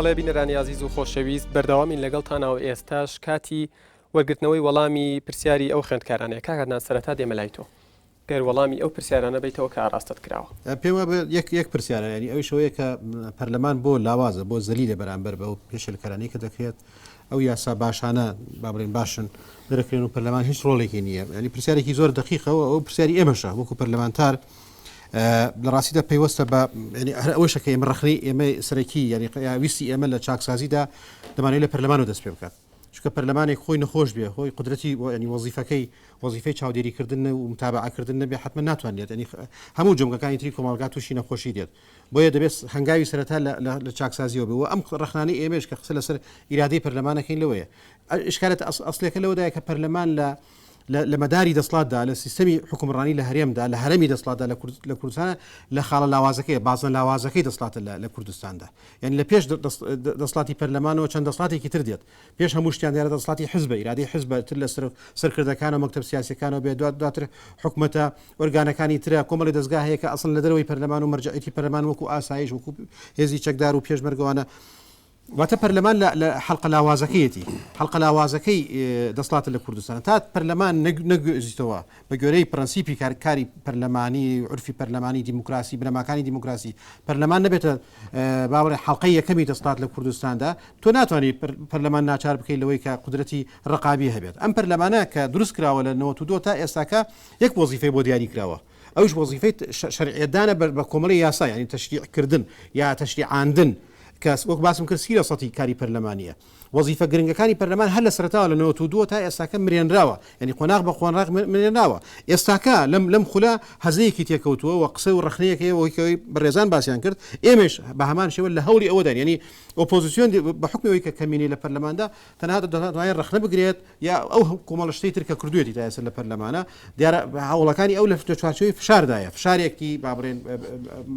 بەڵێ بینەرانی ئازیز و خۆشەویست بەردەوامین لەگەڵتانە و ئێستاش کاتی وەرگرتنەوەی وەڵامی پرسیاری ئەو خوێندکارانەیە. کاک عەدنان سەرەتا دێمە لای تۆ. گەر وەڵامی ئەو پرسیارانە بەیتەوە کە ئاڕاستەت کراوە. پێم وابێ یەک یەک پرسیارە یانی ئەویش ئەوەیە کە پەرلەمان بۆ لاوازە بۆ زەلیلە بەرامبەر بەو پێشێلکارانەی کە دەکرێت ئەو یاسا باشانە با بڵێن باشن دەرەکرێن و پەرلەمان هیچ ڕۆڵێکی نییە ینی پرسیارێکی زۆر دقیقە و ئەو پرسیاری ئێمەشە وەکو پەرلەمانتار لە ڕاستیدا پەیوەستە بە هەر ئەوەشە کە ئێمە ڕخنەی ئێمە سەرەکی یعنی ویستی ئێمە لە چاکسازیدا دەمانەوێت لە پەرلەمانەوە دەست پێ بکات چونکە پەرلەمانێک خۆی نەخۆش بێ خۆی قدرەتی ینی وەزیفەکەی وەزیفەی چاودێریکردن و متابعەکردن نەبێ حتمما ناتوانێت ینی هەموو جومگەکانی تری کۆمەڵگا تووشی نەخۆشی دێت بۆیە دەبێت هەنگاوی سەرەتا لە چاکسازیەوە بێ و ئەم ڕخنانەی ئێمەش کە قسە لەسەر ئیرادەی پەرلەمانەکەین لەوەیە ئشکالەت ئەسلەکە لەوەدایە کە پەرلەمان لە لە مەداری دەسڵاتدا لە سیستەمی حکومڕانی لە هەرێمدا لە هەرەمی دەسڵاتدا لە کوردستان لە خاڵە لاوازەکەی بازنە لاوازەکەی دەسڵاتە لە کوردستاندا یعنی لە پێش دەسڵاتی پەرلەمانەوە چەند دەسڵاتێکی تر دێت پێش هەموو شتیان دیارە دەسڵاتی حزبە ئیرادەی حزبە تر لە سەرکردەکان و مەکتەب سیاسەکانەوە بێ دواتر حکومەتە ئۆرگانەکانی ترە کۆمەڵی دەزگا هەیە کە ئەسڵ لە دەرەوەی پەرلەمان و مەرجەعیەتی پەرلەمان وەکو ئاسایش وەکو هێزی چەکدار و پێشمەرگەوانە واتە پەرلەمان لە حەڵقە لاوازەکەیەتی، حەڵقە لاوازەکەی دەسڵاتە لە کوردستان. تا پەرلەمان نەگوێزیتەوە بە گوێرەی پرەنسیپی کاری پەرلەمانی، عورفی پەرلەمانی، دیموکراسی، بنەماکانی دیموکراسی، پەرلەمان نەبێتە با بڵێ حەڵقەی یەکەمی دەسڵات لە کوردستاندا، تۆ ناتوانی پەرلەمان ناچار بکەیت لەوەی کە قودرەتی ڕەقابی هەبێت. ئەم پەرلەمانە کە دروست کراوە لە 92 تا ئێستاکە یەک وەزیفەی بۆ دیاری کراوە، ئەویش وەزیفەی شەرعیەتدانە بە کۆمەڵی یاسا، یانی تەشریعکردن یا تەشریعاندن کە وەک باسم کرد سی لە سەتی کاری پەرلەمانییە. وەزیفە گرنگەکانی پەرلەمان هەر لە سەرەتاوە لە 92 تا ئێستاکە مرێنراوە، یانی قۆناغ بە قۆناغ مرێنراوە. ئێستاکە لەم لەم خولە هەزەیەکی تێکەوتووە و قسە و ڕەخنەیەک هەیە وەک ئەوەی بەڕێزان باسیان کرد، ئێمەیش بە هەمان شێوە لە هەوڵی ئەوەداین، یانی ئۆپۆزیسیۆن بە حوکمی ئەوەی کە کەمینەی لە پەرلەماندا تەنها دەتوانێت ڕەخنە بگرێت یا ئەو کۆمەڵە شتەی تر کە کردوویەتی تا ئێستا لە پەرلەمانە، دیارە هەوڵەکانی ئەو لە چوارچێوەی فشاردایە، فشارێکی با بڵێین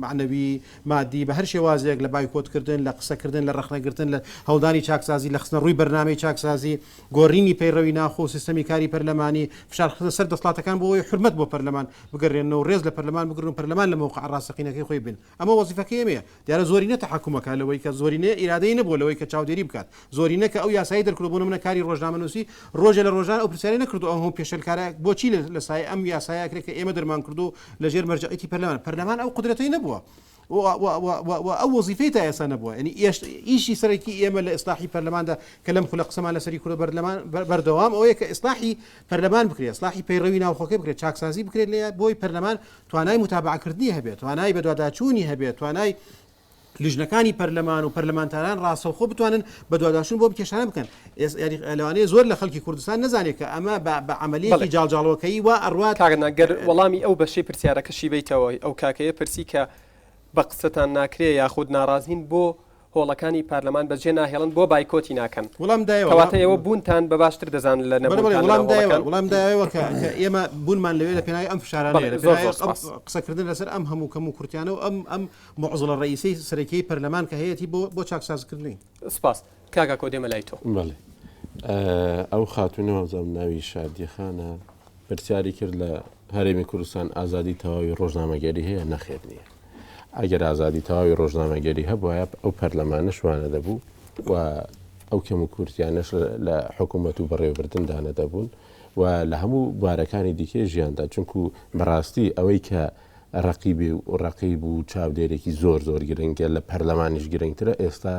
مەعنەوی، مادی، بە هەر شێوازێک لە بایکۆتکردن، لە قسەکردن، لە ڕەخنەگرتن، لە هەوڵدانی چاکسازی، لە خستنەڕووی بەرنامەی چاکسازی، گۆڕینی پەیڕەوی ناوخۆ و سیستەمی کاری پەرلەمانی، فشارخستنە سەر دەسڵاتەکان بۆ ئەوەی حورمەت بۆ پەرلەمان بگەرێننەوە و ڕێز لە پەرلەمان بگرن و پەرلەمان لە مەوقعە ڕاستەقینەکەی خۆی بن. ئەمە وەزیفەکەی ئێمەیە. دیارە زۆرینە تەحەکوم ئەکات لەوەی کە زۆرینە ئیرادەی نەبووە لەوەی کە چاودێری بکات. زۆرینە کە ئەو یاسایەی دەرکردووە بۆ نمونە کاری ڕۆژنامەنووسی ڕۆژێ لە ڕۆژان ئەو پرسیارەی نەکردووە ئەم هەموو پێشێلکارە بۆچی لە سایەی ئەم یاسایە ئەکرێت کە ئێمە دەرمان کردووە و لە ژێر مەرجەعیەتی پەرلەمان پەرلەمان ئەو قودرەتەی نەبووە و ئەو وەزیفەی تا ئێستا نەبووە یعنی ئیشی سەرەکی ئێمە لە ئیسلاحی پەرلەماندا کە لەم خولە قسەمان لەسەری کوردە بەرلەمان بەردەوام ئەوەیە کە ئیسلاحی پەرلەمان بکرێت ئیسلاحی پەیڕەوی ناوخۆکەی بکرێت چاکسازی بکرێت لێ بۆی پەرلەمان توانای متابعەکردنی هەبێت توانای بەدواداچوونی هەبێت توانای لیژنەکانی پەرلەمان و پەرلەمانتاران ڕاستەوخۆ بتوانن بەدواداچوون بۆ کێشانە بکەن لەوانەیە زۆر لە خەڵکی کوردستان نەزانێت کە ئەمە بە عەمەلیەکی جاڵجاڵۆکەیی وا ئەڕوات. کاک عەدنان گەر وەڵامی ئەو بەشەی پرسیارەکەشی بەیتەوە ئەو کاکەیە پرسی کە بە قسەتان ناکرێ یاخود ناڕازین بۆ هۆڵەکانی پارلەمان بەجێ ناهێڵن بۆ بایکۆتی ناکەن؟ وڵام دایەوە. کەواتە ئێوە بوونتان بە باشتر دەزانن لە نەبوونتان لەناو هۆڵەکان؟ وڵام دایەوە کە ئێمە بوونمان لەوێ لە پێناوی ئەم فشارانەیە، لە پێناوی قسەکردن لەسەر ئەم هەموو کەموکورتیانە و ئەم ئەم موعزڵە ڕەئیسەی سەرەکیی پەرلەمان کە هەیەتی بۆ بۆ چاکسازکردنی. سپاس. کاک ئاکۆ دێمە لای تۆ. بەڵێ. ئەو خاتوونە وابزانم ناوی شادیە خانە پرسیاری کرد لە هەرێمی کوردستان ئازادی تەواوی ڕۆژنامەگەری هەیە؟ نەخێر نییە. ئەگەر ئازادی تەواوی ڕۆژنامەگەری هەبوایە ئەو پەرلەمانەش وانە دەبوو و ئەو کەم و کورتیانەش لە حکوومەت و بەڕێوەبردندا نەدەبوون و لە هەموو بوارەکانی دیکەی ژیاندا چونکو بەڕاستی ئەوەی کە ڕەقیبی و ڕەقیب و چاودێرێکی زۆر زۆر گرنگە لە پەرلەمانیش گرنگترە ئێستا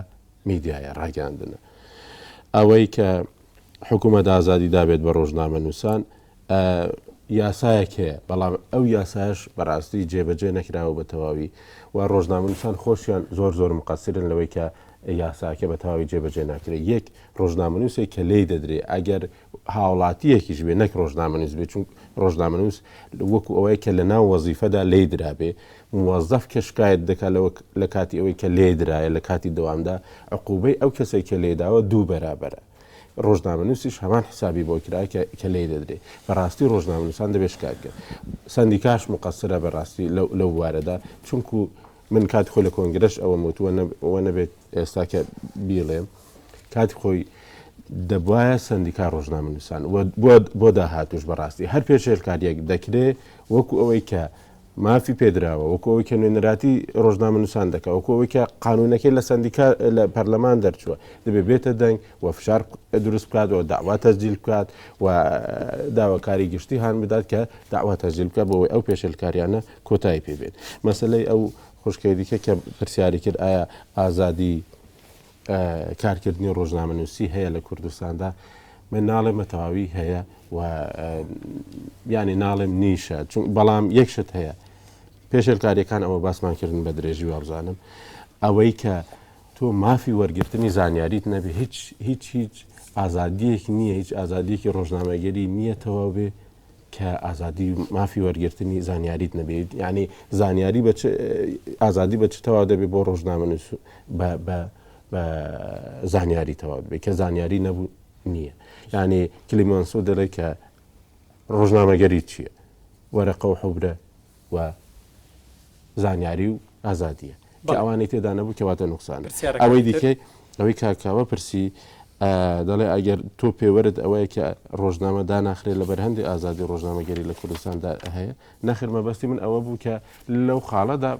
میدیایە ڕاگەاندنە ئەوەی کە حکوومەت ئازادی دابێت بە ڕۆژنامەنووسان یاسایەک هەیە بەڵام ئەو یاسایش بەڕاستی جێبەجێ نەکراوە بە تەواوی و ڕۆژنامەنووسان خۆشیان زۆر زۆر مقەسرن لەوەی کە یاساکە بە تەواوی جێبەجێ ناکرێت یەک ڕۆژنامەنووسێک کە لێی دەدرێ ئەگەر هاوڵاتیەکیش بێ نەک ڕۆژنامەنووس بێ چون ڕۆژنامەنووس وەکو ئەوەیە کە لە ناو وەزیفەدا لێی درابێ موەزەف کە شکایەت دەکات لەوە لە کاتی ئەوەی کە لێی درایە لە کاتی دەوامدا عقوبەی ئەو کەسێک کە لێداوە دوو بەرابەرە ڕۆژنامەنووسیش هەمان حسابی بۆ کرا کە لێی دەدرێ بەڕاستی ڕۆژنامەنووسان دەبێت شکایەت بکەن سەندیکاش مقەسرە بەڕاستی لەو بوارەدا چونکو من کاتی خۆی لە کۆنگرەش ئەوەم وتووە وە نەبێت ئێستا کە بیڵێم کاتی خۆی دەبواە سندیکای ڕۆژنامەنووسان بۆ داهاتوش بەڕاستی هەر پێشێلکاریەک دەکرێ وەکو ئەوەی کە مافی پێدراوە وەکو ئەوەی کە نوێنەراتی ڕۆژنامەنووسان دەکا وەکو ئەوەی کە قانونەکەی لە سەندیکا لە پەرلەمان دەرچووە دەبێ بێتە دەنگ و فشار دروست بکات و داوا تەسجیل بکات و داواکاری گشتی هان بدات کە داوا تەسجیل بکات بۆ ئەوەی ئەو پێشێلکاریانە کۆتایی پێ بێت مەسەلەی ئەو خوشکەی دیکە کە پرسیاری کرد ئایا ئازادی کارکردنی ڕۆژنامەنووسی هەیە لە کوردستاندا من ناڵێم بە تەواوی هەیە و یانی ناڵێم نیشە چون بەڵام یەک شت هەیە پێشێلکاریەکان ئەوە باسمان کردن بە درێژی وابزانم ئەوەی کە تۆ مافی وەرگرتنی زانیاریت نەبێ هیچ هیچ هیچ ئازادیەک نییە هیچ ئازادیەکی ڕۆژنامەگەری نییە تەواو بێ کە ئازادی مافی وەرگرتنی زانیاریت نەبێت یعنی زانیاری بە ئازادی بە چ تەواو دەبێت بۆ ڕۆژنامەنووس بە بە بە زانیاری تەواو دەبێت کە زانیاری نەبوو نییە یعنی کلیمانسۆ دەڵێ کە ڕۆژنامەگەری چییە وەرەقە و حوبرە و زانیاری و ئازادیە کە ئەوانەی تێدا نەبوو کەواتە نوقسانە ئەوەی دیکەی ئەوەی کاکاوە پرسی دەڵێ ئەگەر تۆ پێوەرت ئەوەیە کە ڕۆژنامە داناخرێت لە بەرهەندی ئازادی ڕۆژنامەگەری لە کوردستاندا هەیە نەخر مەبەستی من ئەوە بوو کە لەو خاڵەدا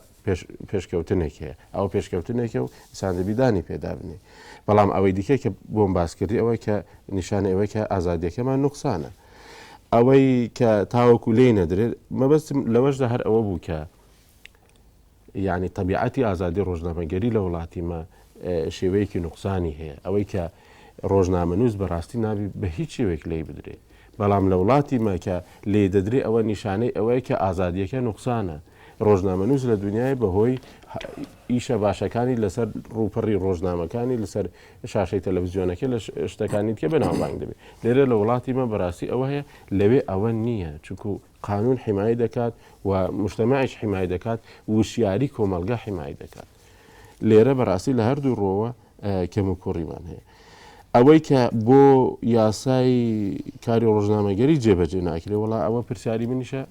پێشکەوتنێک هەیە ئەوە پێشکەوتنێکە و ئینسان دەبی دانی پێدا بنێ بەڵام ئەوەی دیکە کە بۆم باس کردی ئەوەی کە نیشانە ئەوەی کە ئازادیەکەمان نوقسانە ئەوەی کە تاوەکو لێی نەدرێت مەبەستم لەوەشدا هەر ئەوە بوو کە یعنی طبیعەتی ئازادی ڕۆژنامەگەری لە وڵاتی مە شێوەیەکی نوقسانی هەیە ئەوەی کە ڕۆژنامەنووس بەڕاستی نابی بە هیچ شێوەیەک لێی بدرێت بەڵام لە وڵاتی مە کە لێ دەدرێ ئەوە نیشانەی ئەوەیە کە ئازادیەکە نوقسانە ڕۆژنامەنووس لە دنیای بەهۆی ئیشە باشەکانی لەسەر ڕووپەڕی ڕۆژنامەکانی لەسەر شاشەی تەلەڤزیۆنەکە لە شتەکانی دیکە بەناوبانگ دەبێت لێرە لە وڵاتی مە بەڕاستی ئەوە هەیە لەوێ ئەوە نییە چونکو قانون حمایە دەکات و مجتەمەعیش حمایە دەکات وشیاری کۆمەڵگە حمایە دەکات لێرە بەڕاستی لە هەردوو ڕۆوە کەم و کوڕیمان هەیە ئەوەی کە بۆ یاسای کاری ڕۆژنامەگەری جێبەجێ ناکرێ وڵا ئەوە پرسیاری منیشە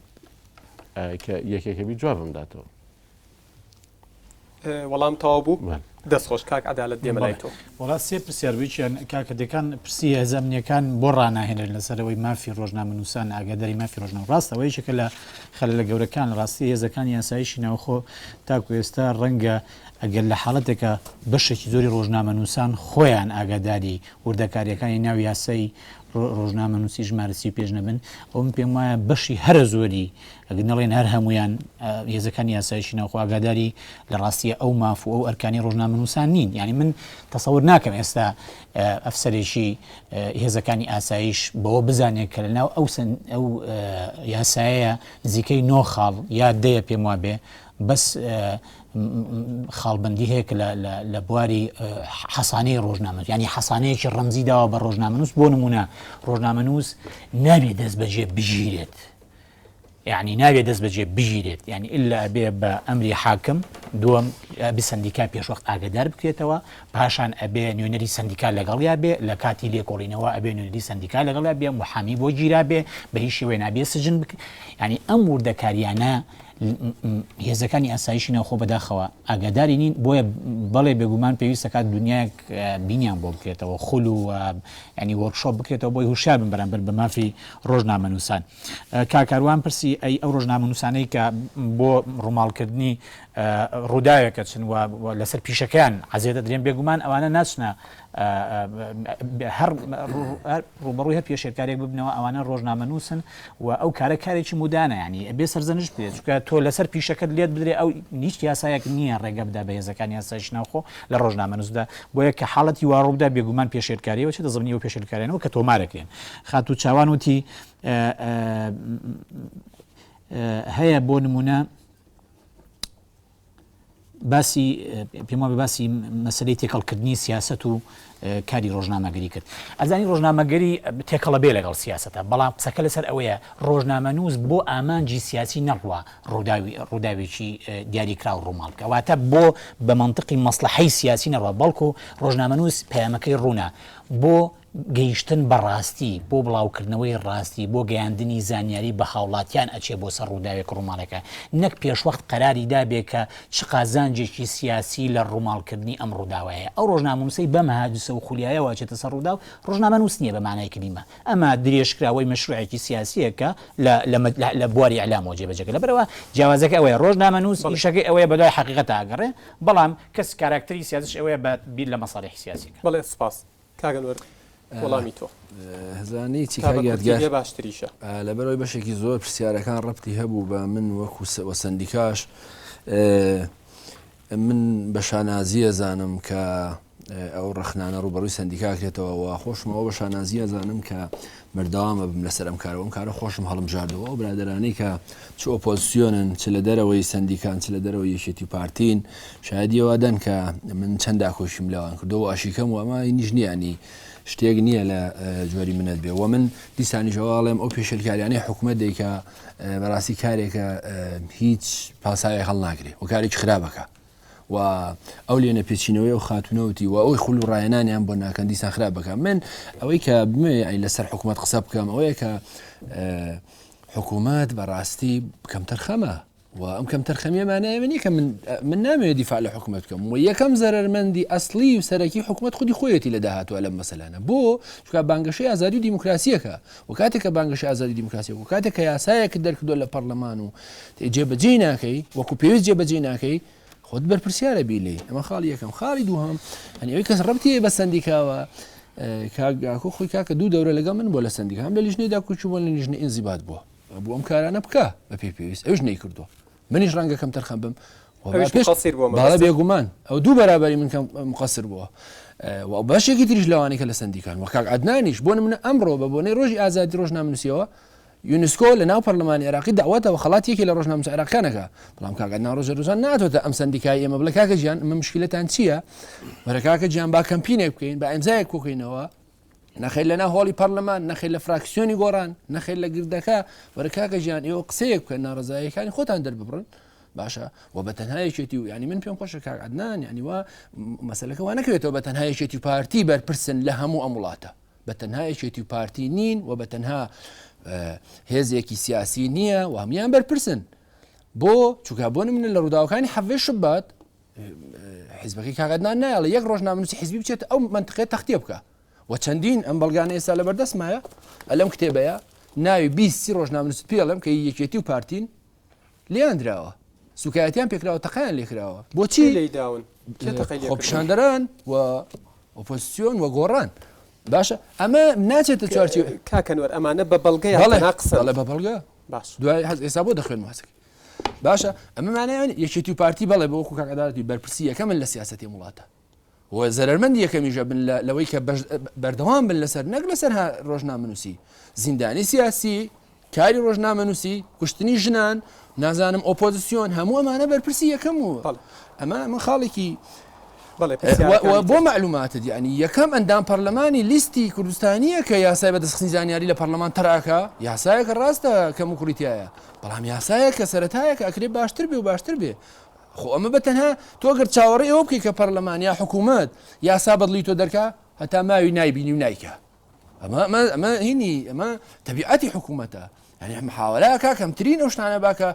کە یەکێکە بی جوابم داتەوە. وەڵام تەواو بوو؟ دەست خۆش کاک عەدالەت دێمە لای تۆ. وەڵا سێ پرسیار بوو یەکیان کاکە دێکان پرسی هێزە ئەمنیەکان بۆ ڕاناهێنرێن لەسەر ئەوەی مافی ڕۆژنامەنووسان ئاگاداری مافی ڕۆژنامە ڕاستە ئەوە یەکێکە لە خەلەلە گەورەکان لە ڕاستی هێزەکانی ئاسایشی ناوخۆ تاکو ئێستا ڕەنگە ئەگەر لە حاڵەتێکە بەشێکی زۆری ڕۆژنامەنووسان خۆیان ئاگاداری وردەکاریەکانی ناو یاسای ڕۆژنامەنووسی ژمارە 35 نەبن ئەو من پێم وایە بەشی هەرە زۆری ئەگەر نەڵێن هەر هەموویان هێزەکانی یاسایشی ناوخۆ ئاگاداری لە ڕاستیە ئەو ماف و ئەو ئەرکانی ڕۆژنامەنووسان نین یعنی من تەسەور ناکەم ئێستا ئەفسەرێکی هێزەکانی ئاسایش بەوە بزانێت کە لەناو ئەو ئەو یاسایە نزیکەی نۆ خاڵ یا دەیە پێم وابێ بەس خاڵبندی هەیە کە لە بواری حەسانەی ڕۆژنامە ینی حەسانەیەکی ڕەمزی داوە بە ڕۆژنامەنووس بۆ نمونە ڕۆژنامەنووس نابێ دەست بەجێ بگیرێت یەعنی نابێ دەست بەجێ بگیرێت یعنی ئللا ئەبێ بە ئەمری حاکم دووەم ئەبێ سەندیکا پێشوەخت ئاگادار بکرێتەوە پاشان ئەبێ نوێنەری سەندیکا لەگەڵیا بێ لە کاتی لێکۆڵینەوە ئەبێ نوێنەری سەندیکا لەگەڵیا بێ محامی بۆ گیرا بێ بە هیچ شێوەیە نابێ سجن بک یعنی ئەم وردەکاریانە هێزەکانی ئاسایشی ناوخۆ بەداخەوە ئاگاداری نین بۆیە بەڵێ بێگومان پێویستە کات دنیایەک بینیان بۆ بکرێتەوە خول و ینی وۆرکشۆپ بکرێتەوە بۆی هوشیار بن بەرامبەر بە مافی ڕۆژنامەنووسان. کاک کاروان پرسی ئەی ئەو ڕۆژنامەنووسانەی کە بۆ ڕووماڵکردنی ڕووداوێک ئەچن و لەسەر پیشەکەیان عەزێت ئەدرێن بێگومان ئەوانە ناچنە هەر ڕووبەڕووی هەر پێشێلکارێک ببنەوە ئەوانە ڕۆژنامەنووسن و ئەو کارە کارێکی مودانە ینی بێ سەرزەنش بێت چونکە تۆ لەسەر پیشەکەت لێت بدرێ ئەو هیچ یاسایەک نییە ڕێگە بدا بە هێزەکانی یاسایش ناوخۆ لە ڕۆژنامەنووسدا بۆیە کە حاڵەتی وا ڕووبدا بێگومان پێشێلکاریەوە چێتە زمنی ئەو پێشێلکاریانەوە کە تۆمارەکرێن خاتوو چاوان وتی هەیە بۆ نمونە باسی پێم وابێ باسی مەسلەی تێکەڵکردنی سیاست و کاری ڕۆژنامەگەری کرد ئەزانی ڕۆژنامەگەری تێکەڵە بێ لەگەڵ سیاستە بەڵام قسەکە لەسەر ئەوەیە ڕۆژنامەنووس بۆ ئامانجی سیاسی نەڕوا ڕووداوی ڕووداوێکی دیاریکراو ڕووماڵ بکە واتە بۆ بە مەنتقی مەسڵەحەی سیاسی نەڕوا بەڵکو ڕۆژنامەنووس پەیامەکەی ڕوونە بۆ گەیشتن بە ڕاستی، بۆ بڵاوکردنەوەی ڕاستی، بۆ گەیاندنی زانیاری بە هاوڵاتیان ئەچێ بۆ سەر ڕووداوێک ڕووماڵێکە، نەک پێشوەخت قەراری دابێ کە چ قازانجێکی سیاسی لە ڕووماڵکردنی ئەم ڕووداوە هەیە. ئەو ڕۆژنامەنووسەی بەم هاجسە. و خولیایەوە ئەچێتە سەر ڕووداو، ڕۆژنامەنووس نییە بە مانای کلیمە. ئەمە درێژکراوەی مەشروعێکی سیاسییە کە لە لە لە بواری ئیعلامەوە جێبەجێ کرا. لەبەرئەوە جیاوازیەکە ئەوەیە ڕۆژنامەنووس ئیشەکەی ئەوەیە بەدوای حەقیقەتا ئەگەڕێ، بەڵام کەس کاراکتەری سیاسیش ئەوەیە بە بیر لە مەسالیحی سیاسی کات. بەڵێ سوپاس. کاک ئەنوەر وەڵامی تۆ. زانی چی تا بە کاک کوردی یادگار بێ باشتریشە. لەبەرئەوەی بەشێکی زۆر پرسیارەکان ڕەبتی هەبوو بە من وەکو وە سەندیکاش من بە شانازی ئەزانم کە ئەو ڕەخنانە ڕووبەڕووی سەندیکا کرێتەوە و خۆشم ئەوە بە شانازی ئەزانم کە بەردەوام ئەبم لەسەر ئەم کارە و ئەم کارە خۆشم هەڵمبژاردەوە. ئەو برادەرانەی کە چ ئۆپۆزسیۆنن، چ لە دەرەوەی سەندیکان، چ لە دەرەوەی یەکێتی و پارتین، شایەدی ئەوە دەن کە من چەند داکۆکیم لەوان کردووە و ئاشیکەم و ئەمە هینیش نییە، یانی شتێک نییە لە جۆری منەت بێ و من دیسانیش ئەوە ئەڵێم ئەو پێشێلکاریانەی حکومەت دەیکا بەڕاستی کارێکە هیچ پاساوێک هەڵناگرێ و کارێکی خراپەکە و ئەو لێنە پێچینەوەی ئەو خاتونەوتی و ئەوی خول و ڕایەنانیان بۆ ناکەن دیسان خراپ بکە من ئەوەی کە بمێ ئەی لەسەر حکوومەت قسە بکەم ئەوەیە کە حکوومەت بەڕاستی کەمتەرخەمە و ئەم کەمتەرخەمیە مانای ئەوە نییە کە من من نامەوێت دیفاع لە حکوومەت بکەم و یەکەم زەرەرمەندی ئەسڵی و سەرەکی حکوومەت خودی خۆیەتی لە داهاتوە لەم مەسەلانە بۆ چونکە بانگەشەی ئازادی و دیموکراسیەکە و کاتێک کە بانگەشەی ئازادی و دیموکراسیەکە و کاتێک کە یاسایەکت دەرکردووە لە پەرلەمان و جێبەجێی ناکەی وەکو پێویست جێبەجێی ناکەی خۆت بەرپرسیارە بی لێی ئەمە خاڵی یەکەم خاڵی دووهەم هەنی ئەوەی کەس ڕەبتی هەیە بە سەندیکاوە کاک ئاکۆ خۆی کاکە دوو دەورە لەگەڵ من بۆ لە سەندیکا هەم لە لیژنەی داکۆکی بووە لە لیژنەی ئینزیبات بووە بۆ ئەم کارانە بکە بە پێی پێویست ئەوش نەیکردووە منیش ڕەنگە کەمتەرخەم بم قەسیر بووە بەڵێ بێگومان ئەو دوو بەرابەری من کەم مقەسر بووە و بەشێکی تریش لەوانەی کە لە سەندیکان وە کاک عەدنانیش بۆ نمونە ئەمڕۆ بە بۆنەی ڕۆژی ئازادی ڕۆژنامەنووسیەوە یونسکۆ لە ناو پەرلەمانی عێراقی داواتەوە خەڵات یەکێ لە ڕۆژنامەنووسە عێراقیەکانەکە بەڵام کاک عەدنان ڕۆژێ ڕۆژان ناتۆتە ئەم سەندیکای ئێمە بڵێ کاکە گیان ئەمە مشکلەتان چییە وەرە کاکە گیان با کەمپینێک بکەین با ئیمزایەک کۆکەینەوە نەخیر لەناو هۆڵی پەرلەمان، نەخیر لە فراکسیۆنی گۆڕان، نەخیر لە گردەکە، وەرە کاکە ژیان ئێوە قسەیەک بکەن ناڕەزاییەکانی خۆتان دەرببڕن باشە و بە تەنها یەکێتی و ینی من پێم خۆشە کاک عەدنان ینی وا مەسەلەکە وا نەکەوێتەوە بە تەنها یەکێتی و پارتی بەرپرسن لە هەموو ئەم وڵاتە بە تەنها یەکێتی و پارتی نین و بە تەنها هێزێکی سیاسی نییە و هەموان بەرپرسن بۆ چونکە بۆ نمونە لە ڕووداوەکانی حەڤەی شوبات حیزبەکەی کاک عەدنان نایەڵێ یەک ڕۆژنامەنووسی حیزبی بچێت ئەو مەنتقەیە تەختیە بکە و چەندین ئەم بەڵگانە ئێستا لە بەردەستمایە ئەلەم کتێبەیە ناوی 20 ڕۆژنامەنووست پێڵم کە یەکێتی و پارتین لیان دراوە سوکایەتیان پێکراوە تەقیان لێکراوە بۆچی لێی داون خۆپیشاندەران و ئۆپۆزیسیۆن و گۆڕان باشە ئەمە ناچێتە چوارچێوە کاکە ئەنوەر ئەمانە بە بەڵگەیان قسە بە بەڵگە باش دوای حەز ئێستا بۆ دەخوێنم حەزەکەی باشە ئەمە مانای ئەوە نییە یەکێتی و پارتی بەڵێ بۆ وەکو کاک عەدالەتی بەرپرسی یەکەمن لە سیاسەتی ئەم وڵاتە و زەرەرمەندی یەکەمیشە بن لەوەی کە بەردەوام بن لەسەر نەک لەسەر ڕۆژنامەنووسی زیندانی سیاسی کاری ڕۆژنامەنووسی کوشتنی ژنان نازانم ئۆپۆزیسیۆن هەموو ئەمانە بەرپرسی یەکەم و ئەمە من خاڵێکی بۆ مەعلوماتت یانی یەکەم ئەندام پەرلەمانی لیستی کوردستانیە کە یاسای بەدەستخستنی زانیاری لە پەرلەمان تەراکە یاسایەکە ڕاستە کەم و کوڕی تایە بەڵام یاسایەکە سەرەتایەکە ئەکرێ باشتر بێ و باشتر بێ خۆ ئەمە بە تەنها تۆ گەر چاوەڕێ ئەوە بکەی کە پەرلەمان یا حکوومەت یاسا بەدڵی تۆ دەرکا هەتا ماوی نایبینی و نایکە ئەمە ئەمە ئەمە هینی ئەمە تەبیعەتی حکوومەتە یعنی محاولە ئەکا کەمترین ئەو شتانە با کە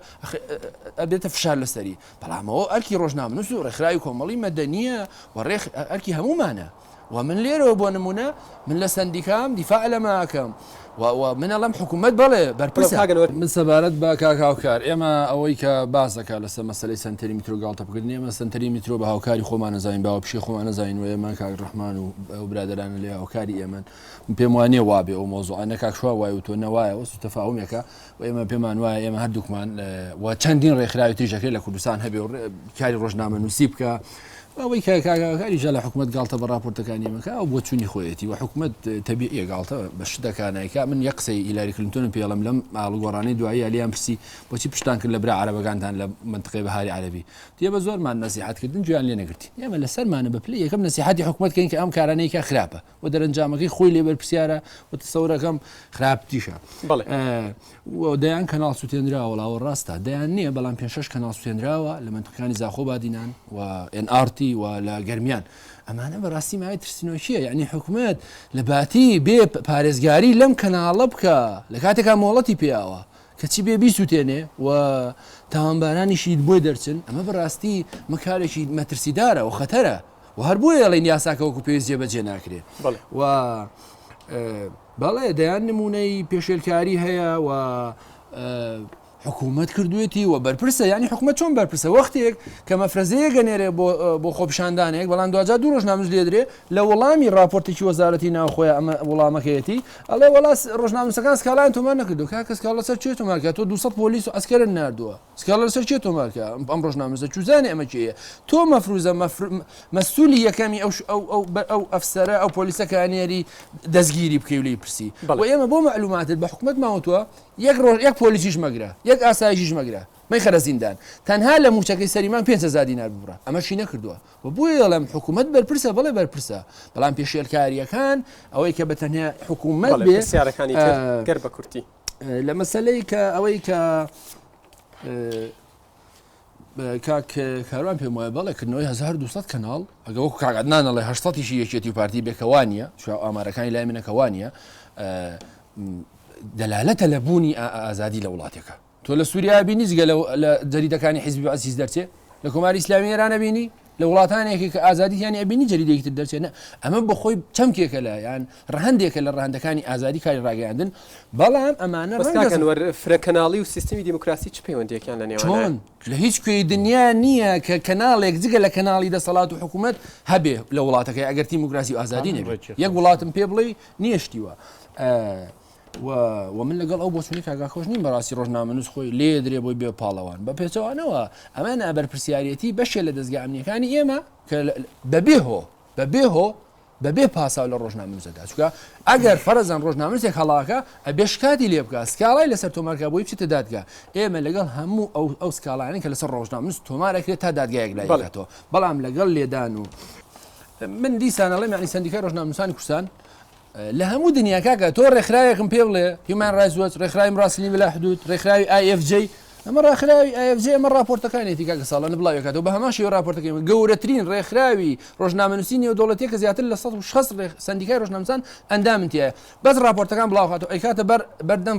ئەبێتە فشار لەسەری بەڵامەوە ئەرکی ڕۆژنامەنووس و ڕێکخراوی کۆمەڵی مەدەنیە و ڕێخ ئەرکی هەمومانە و من لێرەوە بۆ نمونە من لە سەندیکام دیفاع لەمە ئەکەم و من ئەڵێم حکوومەت بەڵێ بەرپرسە. من سەبارەت بە کاک هاوکار ئێمە ئەوەی کە باس دەکات لەسەر مەسەلەی سەنتەری میترۆ گاڵتە بکردن ئێمە سەنتەری میترۆ بە هاوکاری خۆمان نەزانین باوە پیشەی خۆمان نەزانین و ئێمە کاک ڕەحمان و ئەو برادەرانە لێ هاوکاری ئێمەن من پێم وانیە وابێ ئەو مەوزوعە نە کاک شوان وای وتووە نە وایە وەسو تەفاهومێکە و ئێمە پێمان وایە ئێمە هەردووکمان و چەندین ڕێکخراوی تریش ئەکرێت لە کوردستان هەبێ و کاری ڕۆژنامەنووسی بکە ئەوەی کە کاکاکاری جا لە حکومت گاڵتە بە راپۆرتەکانی ئێمەکە ئەو بۆچوونی خۆیەتی و حکومت تەبیعیە گاڵتە بە شتەکە نایکا من یەک قسەی هیلاری کلینتۆنم پێڵم لەم ئاڵوگۆڕانەی دوایی لێیان پرسی بۆچی پشتان کرد لە برا عەرەبەکانتان لە مەنتقەی بەهاری عەرەبی تێ بە زۆرمان نەسیحەت کردن گوێیان لێ نەگرتین ئێمە لەسەرمانە بە پلەی یەکەم نەسیحەتی حکومت کەین کە ئەم کارانەی کە خراپە و دەرەنجامەکەی خۆی لێ بەرپرسیارە و تەسەورەکەم خراپتیشە بەڵێ و دەیان کەناڵ سوتێنراوە وەڵا ڕاستە دەیان نییە بەڵام پێ شەش کەناڵ سوتێنراوە لە مەنتقەکانی زاخۆ بادینان و NRT و لە گەرمیان ئەمانە بەڕاستی مایە ترسنۆکیە یعنی حکومت لە باتی بێ پارێزگاری لەم کەناڵە بکە لە کاتێکا مۆڵەتی پیاوە کەچی بێ بیسوتێنێ و تاوانبارانیشی بۆی دەرچن ئەمە بەڕاستی مەکارێکی مەترسیدارە و خەتەرە. و هەر بۆیە ئەڵێن یاساکە وەکو پێویست جێبەجێ ناکرێ و بەڵێ دەیان نمونەی پێشێلکاری هەیە و حکوومەت کردوێتی و بەرپرسە ینی حکوومەت چۆن بەرپرسە وەختێک کە مەفرەزەیە گەنێرێ بۆ بۆ خۆپیشاندانێک بەڵام دواجار دوو ڕۆژنامەنووس لێدرێ لە وەڵامی راپۆرتێکی وەزارەتی ناوخۆیە ئەمە وەڵامەکەیەتی ئەڵێ وەڵا ڕۆژنامەنووسەکان سکاڵایان تۆمار نەکردو کاکە سکاڵا لەسەر چێ تۆمارکە تۆ 200 پۆلیس و ئەسکەرت ناردووە سکاڵا لەسەر کێ تۆمار کە ئەم ڕۆژنامەنووسە چوزانێ ئەمە کێیە تۆ مەفروزە مەسولی یەکەمی ئەو ئەو ئەو ئەو ئەفسەرە ئەو پۆلیسە کە ئەنێری دەستگیری بکەی و لێی پرسی و ئێمە بۆ مەعلوماتت بە حکومەتمان وتووە یەک ڕۆژ یەک پۆلیسیش مەگرە یەک ئاسایشیش مەگرە مەیخەرە زیندان تەنها لە مووچەکەی سەریمان 5000 دینار ببڕە ئەمەشی نەکردووە و بۆیە ئەڵێم حکوومەت بەرپرسە بەڵێ بەرپرسە بەڵام پێشێلکارییەکان ئەوەی کە بە تەنیا حکوومەت بێ پرسیارەکانی تر گەر بە کورتی لە مەسەلەی کە ئەوەی کە کاک کاروان پێم وایە بەڵێ کردنەوەی 1200 کەناڵ ئەگە وەکو کاک عەدنان ئەڵێ 800 یشی یەکێتی و پارتی بێ کە وانە چوار ئامارەکانی لای منە کە وانە دەلالەتە لە بوونی ئازادی لە وڵاتێکە تۆ لە سووریا بینی جگە لە جەریدەکانی حیزبی بەعس هیچ دەرچێ لە کۆماری ئیسلامی ئێرانە بینی لە وڵاتانێکی کە ئازادییان ئەبینی جەریدەیەکی تر دەرچێ نە ئەمە بە خۆی چەمکێکە لە یان ڕەهەندێکە لە ڕەهەندەکانی ئازادی کاری ڕاگەیاندن بەڵام ئەمانە بەس ڕەنگە کاک ئەنوەر فرە کەناڵی و سیستمی دیموکراسی چ پەیوەندییەکیان لە نێوان چۆن لە هیچ کوێی دنیا نییە کە کەناڵێک جگە لە کەناڵی دەسەڵات و حکوومەت هەبێ لە وڵاتەکەی ئەگەر دیموکراسی و ئازادی قانون نەبێ ڕێکی یەک خۆش. وڵاتم پێ بڵێی نییە شتی وا و و من لەگەڵ ئەو بۆچونەی کاک ئاکۆش نیم بەڕاستی ڕۆژنامەنووس خۆی لێ درێ بۆی بێ پاڵەوان بە پێچەوانەوە ئەمە نابەرپرسیارەتی بەشێ لە دەزگا ئەمنیەکانی ئێمە کە بەبێ هۆ بەبێ هۆ بەبێ پاساو لە ڕۆژنامەنووسەدا چونکە ئەگەر فەرزان ڕۆژنامەنووسێک هەڵاکە ئەبێ شکاتی لێ بکە سکاڵای لەسەر تۆمارکە بۆی بچێتە دادگا ئێمە لەگەڵ هەموو ئەو ئەو سکاڵانەی کە لەسەر ڕۆژنامەنووس تۆمارەکرێت تا دادگایەک لای بکاتەوە بەڵام لەگەڵ لێدان و من دیسان ئەڵێم یعنی سەندیکای ڕۆژنامەنووسانی کوردستان لە هەموو دنیا کاکە تۆ ڕێکخراوێکم پێ بڵێ هیومان ڕایتس وۆچ ڕێکخراوی مراسلین بلا حدود ڕێکخراوی IFJ ئەمە ڕێکخراوی IFJ ئەمە ڕاپۆرتەکانێتی کاکە ساڵانە بڵاوێکاتەوە بە هەمان شێوە ڕاپۆرتەکەی گەورەترین ڕێکخراوی ڕۆژنامەنووسی نێودەوڵەتیە کە زیاتر لە 160 سەندیکای ڕۆژنامەنووسان ئەندامن تیایە بەس ڕاپۆرتەکان بڵاوخاتەوە ئەیکاتە بەر بەردەم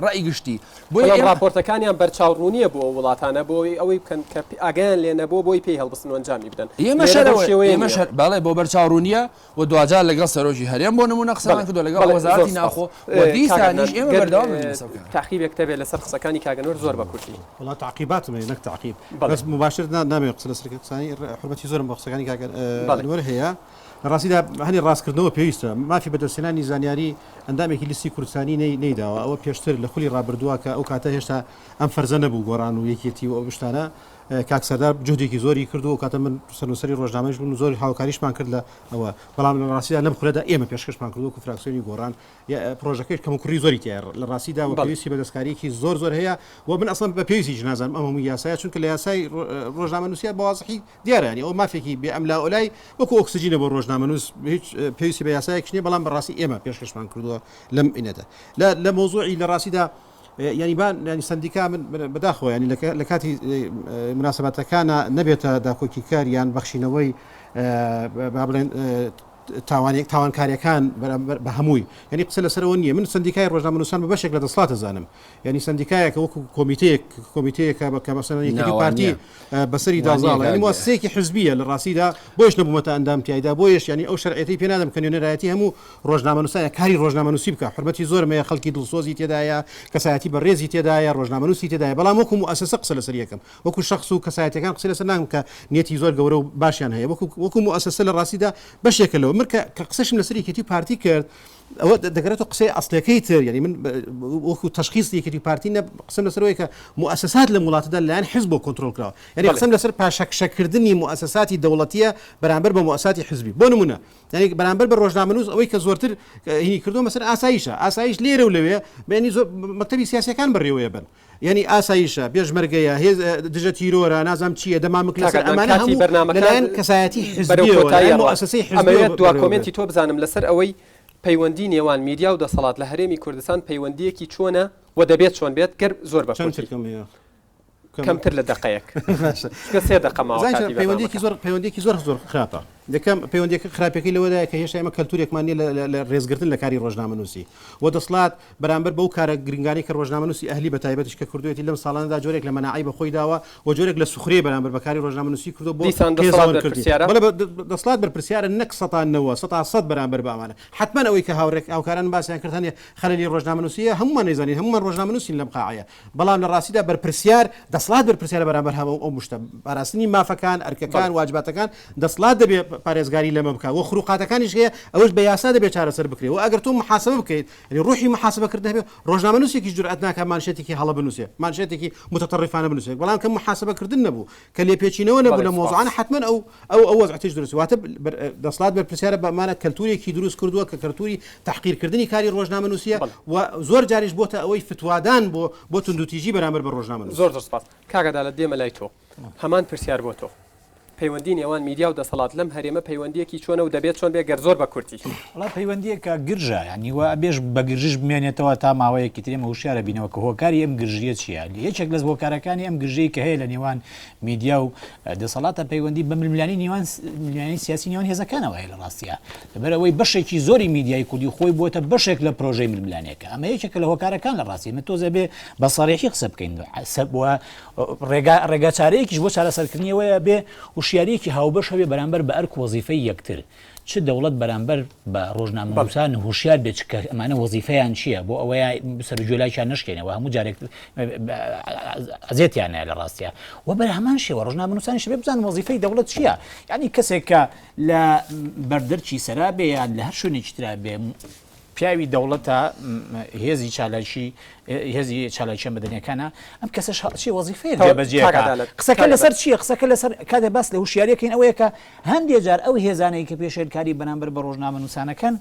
ڕای گشتی بۆیە بەڵام ڕاپۆرتەکانیان بەرچاوڕوونییە بۆ ئەو وڵاتانە بۆ ئەوەی بکەن کە ئاگایان لێ نەبووە بۆی پێی هەڵبستن و ئەنجامی بدەن ئێمە لێرە بەو شەرەوە شێوەیە ئێمە نییە. شەر بەڵێ بۆ بەرچاوڕوونییە و دواجار لەگەڵ سەرۆکی هەرێم بۆ نموونە قسەمان بەڵێ کردووە لەگەڵ بەڵێ زۆر وەزارەتی سپاس ناوخۆ و کاک دیسانیش عەدنان ئێمە گەر بەردەوام دەبین لەسەر کارەکە. تەعقیبێکت هەبێت لەسەر قسەکانی کاک ئەنوەر زۆر بە کورتی. وەڵا تەعقیباتم هەیە نەک تەعقیب بەڵێ. بەس موباشر نا نامەوێت قسە لەسەر قسانی حورمەتی زۆرم بۆ قسەکانی کاک بەڵێ. ئەنوەر هەیە لە ڕاستیدا هەنێ ڕاستکردنەوە پێویستە مافی بەدەستهێنانی زانیاری ئەندامێکی لیستی کوردستانی نەی نەیداوە ئەوە پێشتر لە خولی ڕابردووە کە ئەو کاتە هێشتا ئەم فەرزە نەبوو گۆڕان و یەکێتی و ئەو شتانە کاک سەردار جوهدێکی زۆری کرد و ئەو کاتە من سەرنووسەری ڕۆژنامەیش بووم زۆر هاوکاریشمان کرد لە ئەوە بەڵام لە ڕاستیدا لەم خولەدا ئێمە پێشکەشمان کرد وەکو فراکسیۆنی گۆڕان پرۆژەکەیش کەموکوڕی زۆری تیایە لە ڕاستیدا و پێویستی بە دەستکارییەکی زۆر زۆر هەیە و من ئەسڵەن بە پێویستیش نازانم ئەم هەموو یاسایە چونکە لە یاسای ڕۆژنامەنووسیە بە وازحی دیارە یانی ئەوە مافێکی بێ ئەملاوئەولای وەکو ئۆکسجینە بۆ ڕۆژنامەنووس هیچ پێویستی بە یاسایەکیش نییە بەڵام بەڕاستی ئێمە پێشکەشمان کردووە لەم ئینەدا لە لە مەوزوعی لە ڕاستیدا یانی با یانی سەندیکا من بەداخەوە یانی لە کاتی مناسباتەکانە نەبێتە داکۆکیکەر یان بەخشینەوەی با بڵێن تاوانێک تاوانکاریەکان بە هەمووی یعنی قسە لەسەرەوە نییە من سندیکای ڕۆژنامەنووسان بە بەشێک لە دەسڵاتە زانم یعنی سندیکایەکە وەکو کۆمیتەیەک کۆمیتەیەکە بە کە مەسەلەن یەکێتی پارتی بەسەری دازاڵە یعنی موسسەیەکی حزبیە لە ڕاستیدا بۆیش نەبوومەتە ئەندام تیایدا بۆیش یعنی ئەو شەرعیەتی پێ نادەم کە نوێنەرایەتی هەموو ڕۆژنامەنووسان یا کاری ڕۆژنامەنووسی بکا، حورمەتی زۆرم هەیە، خەڵکی دڵسۆزی تێدایە، کەسایەتی بەڕێزی تێدایە، ڕۆژنامەنووسی تێدایە، بەڵام وەکو موئەسەسە قسە لەسەر یەکەم، وەکو شەخس و کەسایەتیەکان قسەی لەسەر ناکەم کە نیەتی زۆر گەورە و باشیان هەیە، وەکو وەکو موئەسەسە لە ڕاستیدا بەشێکە لەوە، من کە کە قسەشم لەسەر یەکێتی و پارتی کرد، ئەوە دەگەرێتەوە قسەی ئەسڵیەکەی تر، یانی من وەکو تەشخیص یەکێتی و پارتی نە قسەم لەسەر ئەوەیە کە موئەسەسات لەم وڵاتەدا لەلایەن حزبەوە کۆنترۆڵ کراوە، یانی قسەم لەسەر پاشەکشەکردنی موئەسەساتی دەوڵەتیە بەرامبەر بە موئەساتی حزبی، بۆ نمونە یانی بەرامبەر بە ڕۆژنامەنووس ئەوەی کە زۆرتر هینی کردووە مەسەر ئاسایشە ئاسایش لێرە و لەوێ بەینی زۆر مەکتەبی سیاسەکان بەڕێوەیە بن یعنی ئاسایشە پێشمەرگەیە هێز دژە تیرۆرە نازام چییە دەمامک لەسەر ئەمانە هەموو بەرنامەکان لەلایەن کەسایەتی حزبیەوە لەلایەن موئەسەسەی حزبیەوە دوا بەڕێوە کۆمێنتی تۆ بزانم لەسەر ئەوەی پەیوەندی نێوان میدیا و دەسەڵات لە هەرێمی کوردستان پەیوەندیەکی چۆنە و دەبێت چۆن بێت گەر زۆر بە چەند چرکەم هەیە؟ کەمتر لە دەقەیەک. چونکە سێ دەقە ماوە کاتی پەیوەندیەکی بەرنامەکە. زۆر پەیوەندیەکی زۆر زۆر خراپە. یەکەم، پەیوەندییەکە خراپیەکەی لەوەدایە کە هێشتا ئێمە کەلتورێکمان نییە لە رێزگرتن لە کاری رۆژنامەنووسی و دەسڵات بەرامبەر بەو کارە گرنگانەی کە رۆژنامەنووسی ئەهلی بە تایبەتیش کە کردوویەتی لەم ساڵانەدا جۆرێک لە مەناعەی بە خۆی داوە و جۆرێک لە سوخرەی بەرامبەر بە کاری رۆژنامەنووسی کردووە بۆ دیسان دەسەڵات قێزەون کردنی. بەرپرسیارە؟ بەڵێ دەسڵات بەرپرسیارە نەک سەتا نەوە سەتا سەت بەرامبەر بە ئەمانە. حەتمەن ئەوەی کە هاوڕێ هاوکارانم باسیان کرد هەنێ خەلەلی رۆژنامەنووسییە هەموومان نەیزانین هەموومان رۆژنامەنووسین لەم قاعەیە بەڵام لە ڕاستیدا بەرپرسیار دەسڵات بەرپرسیارە بەرامبەر هەموو ئەو مشتە پاراستنی مافەکان ئەرکەکان واجباتەکان دەسڵات دەبێ پارێزگاری لەمە بکات و خروقاتەکانیش هەیە ئەوەش بە یاسا دەبێت چارەسەر بکرێت و ئەگەر تۆ محاسبە بکەیت یعنی ڕوحی محاسبەکردن هەبێ ڕۆژنامەنووسێکیش جورئەت ناکات مانشێتێکی هەڵە بنووسێ مانشێتێکی متطرفانە بنووسێت بەڵام کە محاسبەکردن نەبوو کە لێپێچینەوە نەبوو لە مۆزوعانە حتمما ئەو ئەو ئەو وەزعەتیش دروست واتە دەسڵات بەرپرسیارە بەمانە کەلتورێکی دروست کردووە کە کەلتوری تحقیرکردنی کاری ڕۆژنامەنووسیە و زۆر جاریش بۆتە ئەوەی فتوادان بۆ بۆ توندوتیژی بەرامبەر بە ڕۆژنامەنووس. زۆر زۆر سپاس کاک عەدالەت دێمە لای تۆ هەمان پرسیار بۆ تۆ پەیوەندی نێوان میدیا و دەسەڵات لەم هەرێمە پەیوەندیەکی چۆنە و دەبێت چۆن بێ گەر زۆر بە کورتی؟ وەڵا پەیوەندیەکە گرژە یانی وا ئەبێش بە گرژیش بمێنێتەوە تا ماوەیەکی تر ئێمە هوشیارە بینەوە کە هۆکاری ئەم گرژیە چییە یەکێک لە هۆکارەکانی ئەم گرژیەی کە هەیە لە نێوان میدیا و دەسەڵاتە پەیوەندی بە ململانی نێوان ململانی سیاسی نێوان هێزەکانەوە هەیە لە ڕاستیە لەبەر ئەوەی بەشێکی زۆری میدیای کوردی خۆی بووەتە بەشێک لە پرۆژەی ململانێکە ئەمە یەکێکە لە هۆکارەکان لە ڕاستی ئێمە تۆزێ بێ بە سەڕیحی قسە بکەین ڕێگا ڕێگا چارەیەکیش بۆ چارەسەرکردنی ئەوەیە بێ وشیاریەکی هاوبەش هەبێ بەرامبەر بە ئەرک وەزیفەی یەکتر چ دەوڵەت بەرامبەر بە ڕۆژنامەنووسان هوشیار بێت کە ئەمانە وەزیفەیان چییە بۆ ئەوەیە سەرجۆلاکیان نشکێنەوە هەموو جارێک ئەزێتیان لە ڕاستە و بەر هەمان شێوە ڕۆژنامەنووسانی شبێ بزان وەزیفەی دەوڵەت چییە یعنی کەسێک کە لە بەردەرچی سەرا بێ یان لە هەر شوێنێکی ترا بێ پیاوی دەوڵەتە هێزی چالاکی هێزی چالاکیە مەدەنیەکانە ئەم کەسەش چی وەزیفەیەک جێبەجێ قسەکە لەسەر چییە قسەکە لەسەر کاتێ باس لە هوشیاریەکەین ئەوەیە کە هەندێ جار ئەو هێزانەی کە پێشێلکاری بەرامبەر بە ڕۆژنامەنووسانەکەن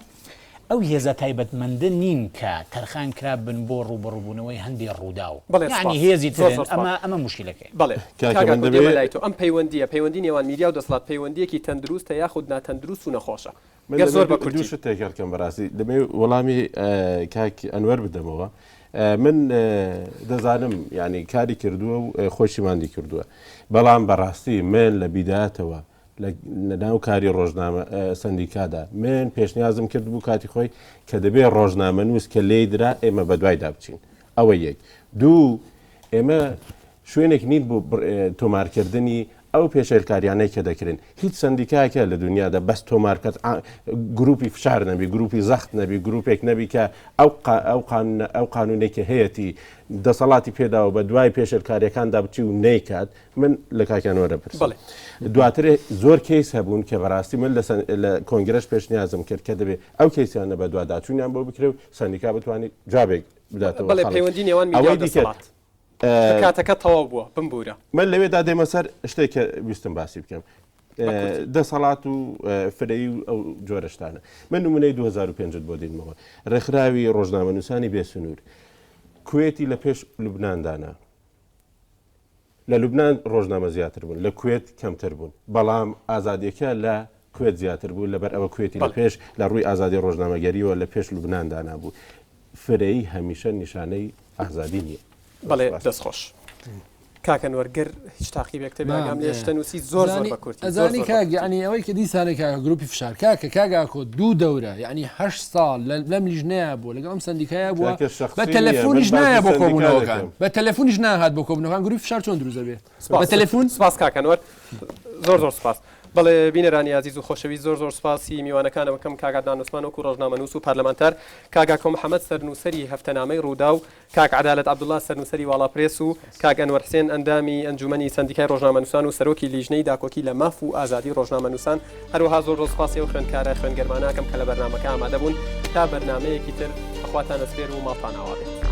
ئەو هێزە تایبەتمەندە نین کە تەرخان کرابن بۆ ڕووبەڕووبوونەوەی هەندێ ڕووداو یانی هێزی ترن ئەمە ئەمە موشکیلەکەیە. بەڵێ کاک ئاکۆ دێمە لای تۆ ئەم پەیوەندییە پەیوەندی نێوان میدیا و دەسەڵات پەیوەندییەکی تەندروستە یاخود ناتەندروست و نەخۆشە؟ من گەر زۆر دەمەوێت بە دوو کورتی. شت تێکەڵ کەم بەڕاستی دەمەوێت وەڵامی کاک ئەنوەر بدەمەوە من دەزانم یعنی کاری کردووە و خۆشی ماندی کردووە بەڵام بەڕاستی من لە بیداتەوە لە ناو کاری ڕۆژنامە سندیکادا من پێشنیازم کرد بوو کاتی خۆی کە دەبێ ڕۆژنامە نووس کە لێی درا ئێمە بەدوایدا بچین ئەوە یەک دوو ئێمە شوێنێک نین بۆ تۆمارکردنی ئەو پێشێلکاریانەی کە دەکرێن. هیچ سەندیکایەک هەیە لە دونیادا بەس تۆمارکەت گروپی فشار نەبی، گروپی زەخت نەبی، گروپێک نەبی کە ئەو ئەو قانونە ئەو قانونەی کە هەیەتی دەسەڵاتی پێداوە بە دوای پێشێلکاریەکاندا بچی و نەیکات. من لە کاک ئەنوەر ئەپرسم. بەڵێ. دواتر زۆر کەیس هەبوون کە بەڕاستی من لە کۆنگرەش پێشنیازم کرد کە دەبێ ئەو کەیسانە بەدواداچوونیان بۆ بکرێ و سەندیکا بتوانێت جوابێک بداتەوە بەڵێ خەڵک. پەیوەندی نێوان میدیا ئەوەی و دیکە دەسەڵات. کاتەکە تەواو بووە بمبوورە. من لەوێدا دێمە سەر شتێک کە ویستم باسی بکەم دەسەڵات و فرەیی و ئەو جۆرە شتانە من نمونەی 2005 بۆ دێنمەوە ڕێکخراوی ڕۆژنامەنووسانی بێسنوور کوێتی لە پێش لوبناان دانا لە لوبناان ڕۆژنامە زیاتر بوون لە کوێت کەمتر بوون بەڵام ئازادیەکە لە کوێت زیاتر بوو لەبەر ئەوە کوێتی لە پێش لە ڕووی ئازادی ڕۆژنامەگەریەوە لە پێش لوبناان دانابوو فرەیی هەمیشە نیشانەی ئازادی نییە. بەڵێ دەست خۆش. کاک ئەنوەر گەر هیچ تاقیبێک تەبێ ئاگام لێ شتە نووسی زۆر زۆر بە کورتی ئەزانی کاک یعنی ئەوەی کە دیسانە کاکە گروپی فشار کاکە کاک ئاکۆ دوو دەورە یعنی هەشت ساڵ لەم لیژنەیە بووە لەگەڵ ئەم سەندیکایە بووە بە تەلەفۆنیش نایە بۆ کۆبوونەوەکان بە تەلەفۆنیش ناهات بۆ کۆبوونەوەکان گروپی فشار چۆن دروست دەبێت بە تەلەفۆن سپاس کاک ئەنوەر زۆر زۆر سپاس. بەڵێ بینەرانی ئازیز و خۆشەویست زۆر زۆر سوپاسی میوانەکانم ئەکەم کاک عەدنان عوسمان وەکو ڕۆژنامەنووس و پەرلەمانتار، کاک ئاکۆ محەمەد سەرنووسەری هەفتەنامەی ڕووداو، کاک عەدالەت عەبدوڵا سەرنووسەری واڵا پرێس و کاک ئەنوەر حسێن ئەندامی ئەنجوومەنی سەندیکای ڕۆژنامەنووسان و سەرۆکی لیژنەی داکۆکی لە ماف و ئازادی ڕۆژنامەنووسان هەروەها زۆر زۆر سوپاسی ئەو خوێندکارە خوێنگەرمانە ئەکەم کە لە بەرنامەکە ئامادە بوون تا بەرنامەیەکی تر بەخواتان ئەسپێرم و ماڵتان ئاوا بێت.